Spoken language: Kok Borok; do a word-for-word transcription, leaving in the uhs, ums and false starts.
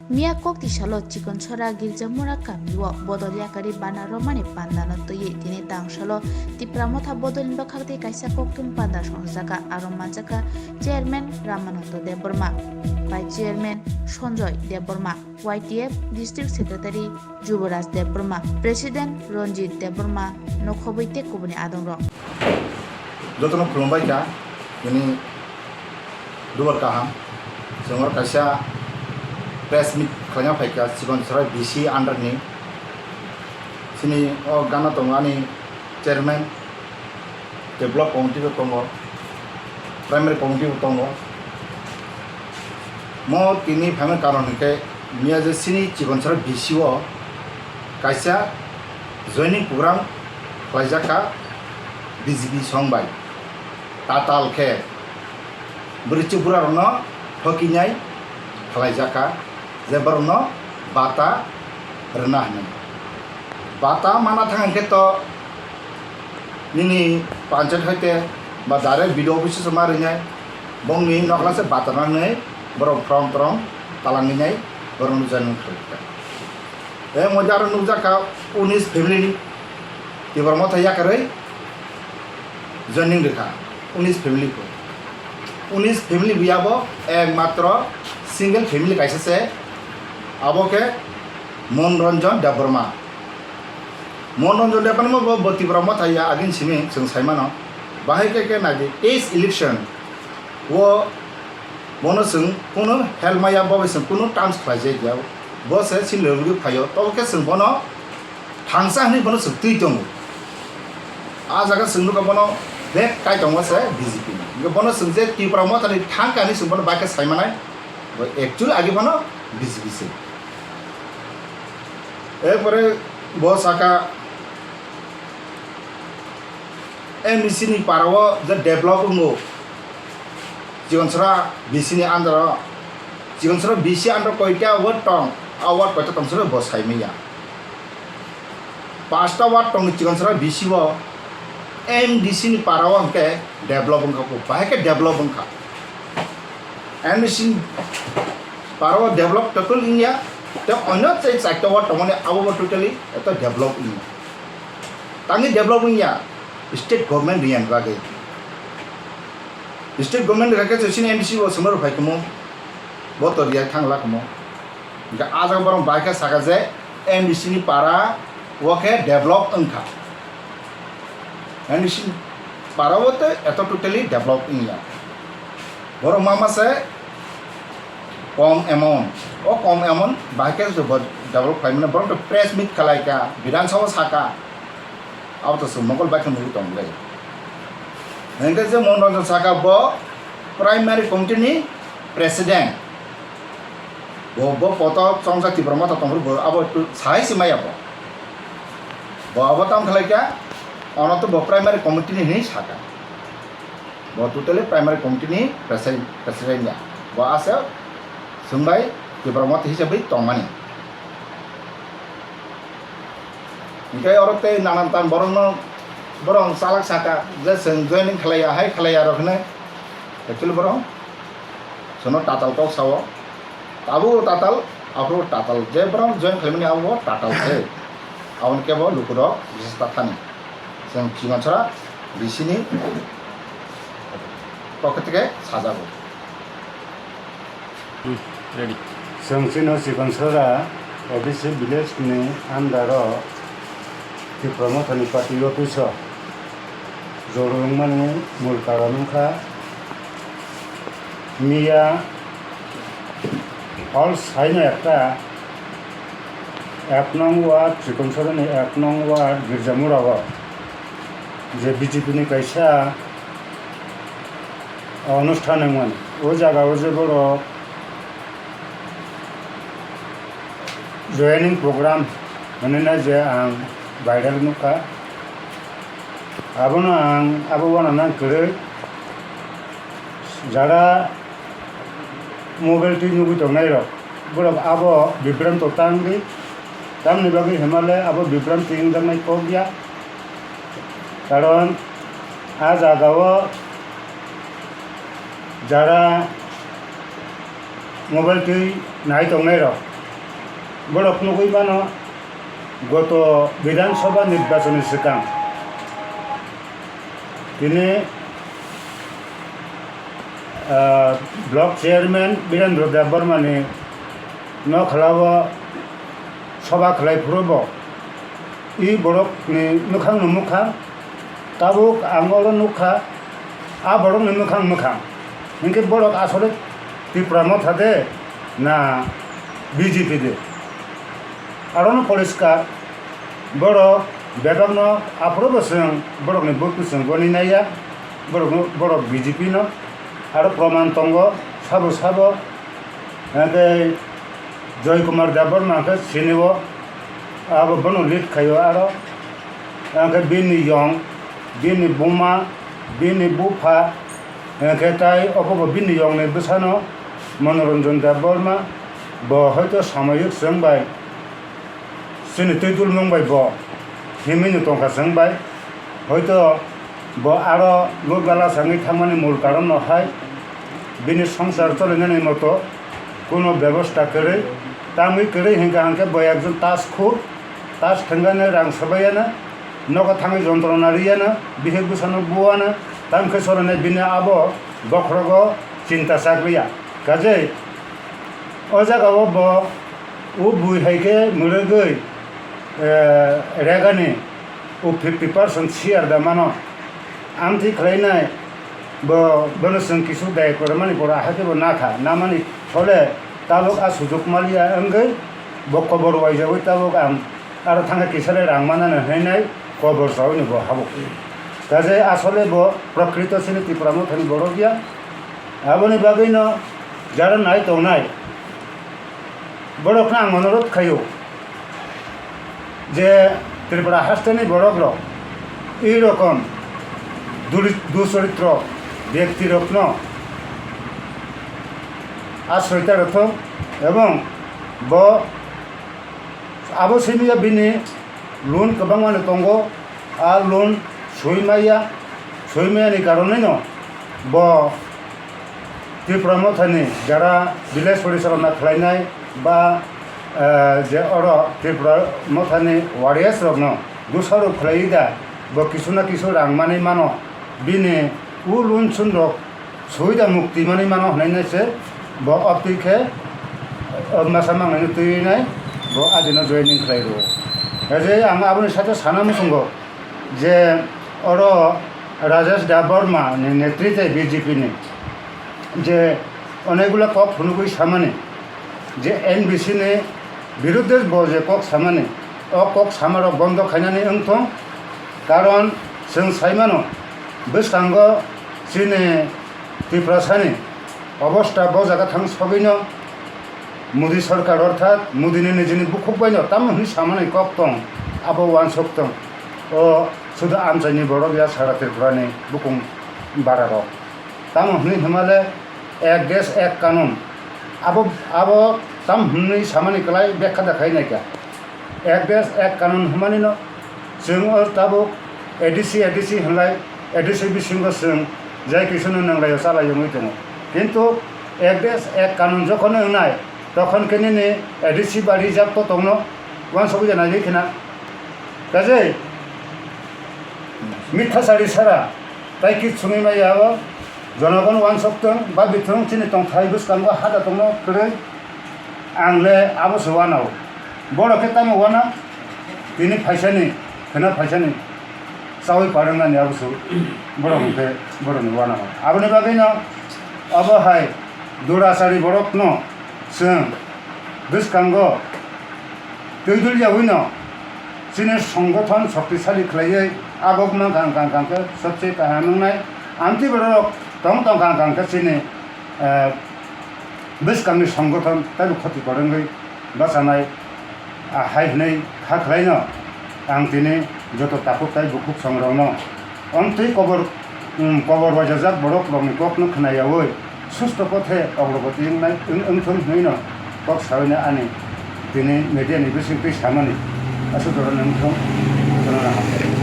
Miya kokti salo Chikonsora Girjamura kamio bodol yakarwi bana romani pandano twiwi tini tangsalo Tipra Motha bodolni bwkhak tei kaisa koktwma panda songjakha, aro manjakha Chairman Ramananda Debbarma, Vice Chairman Sanjoy Debbarma, Y T F District Secretary Juboraj Debbarma, President Ranjit Debbarma, nokhobwi tei kubuni adongrok. Jotono khulumbai kha, tini dubar kaham. Chwng oro kaisa press meet khlaina phaikha, Chikonsora B C under ni. Chini o gana tongo ani chairman, tei block committee bo tongo, primary committee bo tongo. Mo tini phaima karon hinkhe miya je chini Chikonsora B C o kaisa joining program khlaijak kha B J P song bai. Tatal khe bwrwi chubura rokno thokinai khlaijak kha, je borokno bata rwna hwnwi. Bata mana thang hinkhe to nini panchayat hoite ba direct B D O office o ma rinai, bongni nokla se bata rwna hwnwi borok from from talang rinai, borokno joining khlaijak kha. Tei mo jaro nukjak kha unis family ni Tipra Motha yakarwi joining rwkha unis family ko. Unis family bo yabo ekmatro single family kaisa se, abo khe Mon Ranjan Debbarma. Mon Ranjan Debbarma bo, bo Tipra Motha ya agin simi chwng saimano. Bahai khe khe naidi teis election o bono chwng kunu help maya, bo bai chwng kunu terms khlaijak ya. Bo se chini logi phaio, tobo khe chwng bono thangsa hwnwi bono chwng twi tongo. A jaga chwng nukha bono bek kai tongo se B J P ni. Hwnkhe bono chwng je Tipra Motha ni thang kha hwnwi chwng bono bai khe sai manai, bo actually agi bono B J P se. Erpore bo saka M D C ni para o je develop wngo, Chikonsora B C ni under o, Chikonsora B C under koita ward tong, a ward koita tong sino bo sai manya. Pasta ward tong Chikonsora B C o, M D C ni para o hwnkhe develop wngkha, bahai khe develop wngkha. M D C ni para o develop totally wngya, tei onyo tei charta ward tongmani abo bo totally eto develop wngya. Tangwi develop wngya state government riyani bagwi. State government rikha khe chini M D C bo swngna rw phai khumu, bo to riyai thang la khumu. Hwnkhe a jaga borok bai khe saka je M D C ni para o khe develop wngkha. M D C ni para o tei eto totally develop wngya. Borok ma ma se kom amount, o kom amount bahai khe se bo develop khlai mano, borok to press meet khlai kha, Bidhan Sabha saka, abo to se mokol bai khe nugwi tong le. Hwnkhe je Mon Ranjan saka bo primary committee ni president, bo, bo poto chongsa Tipra Motha tongphuru bo abo tu sai se maya bo, bo abo tam khlai kha, ono to bo primary committee ni hinwi saka. Bo totally primary committee ni president, president ya. Bo aswk chwng bai Tipra Motha hisabwi tongmani. Hwnkhe oro tei nanan tan borokno, borok chalak saka je chwng joining khlaiya, hai khlaiya rok hwnwi. Actually borok chwngno tatal kok sao. Abo tatal, aphuru tatal. Je borok join khlaimani abo tatal se. Aboni kebo lukurok bisesta thani. Chwng Chikonsora B C ni pokhe theke sajago. Hmm, ready. Chwng chino Chikonsora O B C village ni under o Tipra Motha ni party office o joro wngmani mul karon wngkha. Miya hol saino ekta ek nong ward, Chikonsora ni ek nong ward Girjamura o je B J P ni kaisa onusthan wngmani. O jaga o je borok joining program hwnwi na je ang viral nukha. Abono ang abo uanana kwrwi jara mobile twi nugwi tongnai rok, borok abo bibranto tangwi, tamni bagwi hwnmale abo bibranto wngjaknai kok ya. Karon a jaga o jara mobile twi nai tongnai rok, Borok nugwi mano, goto Bidhan Sabha nirbachonni swkang tini, ah, Block Chairman Birendra Debbarmani nokhlao sabha khlai phuru bo i borokni mwkhangno mwkhang. Tabuk ang oro nukha, a borokni mwkhang mwkhang. Hinkhe borok asole Tipra Motha de na B J P de? Arono poriskar, borok bebakno aphuru bo chwng borokni buktwi chwng goni naiya, borokno, borok B J P no. Aro proman tongo, sabo sabo, hwnkhe Joy Kumar Debbarma hwnkhe sinio, abo bono lead khaio aro. Hwnkhe bini yong, bini buma, bini bupha, hwnkhe tai obobo bini yongni bwsano Manoranjan Debbarma, bo hoito samoyik chwng bai, chini twi dulmung bai bo himwi no tongkha chwng bai. Hoito bo aro lugala sangwi thangmani mul karon no hai bini songsar cholinani moto kuno bebosta kwrwi, tamwi kwrwi hinkha hinkhe bo ekjon tas khur, tas thwngani rang swbaiyana, nogo thangwi jontrona riyana, bihik bwsano buwana, tamkhe solinai bini abo bokhorogo chinta chakliya. Kajei o jagao bo o bui hai khe mwrwgwi, eh, regani o fifty percent share da mano. Amtwi khlainai bo, bono chwng kisu dai kwrwmani pora hakhe bo nakha, namani sole tabuk a sujuk maliya wngwi bo kobor waijagwi tabuk ang aro thangkhe kisa le rang manana hinwi kobor chaui no bo habo. Kaje asole bo prokrito chini Tipra Mothani borok ya. Aboni bagwi no jara nai tongnai borokno ang onurodh khaio je Tripura hasteni borok rok ei rokom duri-, duchoritro byakti rokno asroita rwthok ebong bo abo simi ya bini loan kwbangma no tongo, a loan sui maya, sui maya ni karonwi no bo Tripura Mothani jara village porisalona khlainai ba, eh, je oro Tripura Mothani warriors rokno dusarok khlaiwi da bo kisu na kisu rang manwi mano, bini o loan sun rok sui da mukti manwi mano hwnwi se bo optwi khe, eh, masa mangnai twi nai bo adino joining khlai rwo. Kaje ang aboni sate sana muchungo je oro Rajesh Debbarma ni netrite B J P ni je onegula kok phunugwi samani je N B C ni birudde bo je kok samani, o kok samarok bondo khainani wngthong, karon chwng saimano bwskango chini Tiprasani obosta bo jaga thang sogwino Modi sorkar orthat Modi ni nijini bukhuk baino tamo hwnwi samani kok tong, abo uansuk tong. O sudu amchaini borok ya sara Tripura ni bukung bara rok. Tamo hwnwi hwnmale ek desh ek kanun. Abo, abo tam hwnwi samani kwlai bekha da khai naikha. Ek desh ek kanun hwnmani no chwng o tabuk A D C, A D C hwnlai, A D C bisingo chwng jai kisu no nwnglai o chalai wngwi tongo. Kintu ek desh ek kanun jokhon wngnai, tokhon khe nini A D C ba reserve to tongno uansugwi ja naigwi khna. Kaje mitha sari sara tai kit sungwi maya o jonogon uansuk tong ba bithung chini tongthai bwskango hada tongno kwrwi. Ang le abo se uanao. Borok khe tamo uana? Tini phaisani, kheno phaisani. Chaui parwngnani abo se borok hwnkhe borokni uanao. Aboni bagwino abo hai durachari borokno chwng bwskango twi dulyaui no chini songgothon shoktisali khlaiwi abo wngkha hwnkha hwnkha hwnkhe sobse kaham wngnai. Amtwi borok tong tongkha hwnkha hwnkhe chini, eh, bwskangni songgothon teibo khoti kwrwngwi bachanai, ah, hai hwnwi kha khlaino ang tini joto takhuk tei bukhuk songrokno omtwi kobor, um, kobor waijajak borok rokni kokno khna yaui susto kothe ogrogoti wngnai, wng-, wngthung hwnwino kok saui ani tini media ni bisingtwi samani aswk jorani wngthung, jotono hambai.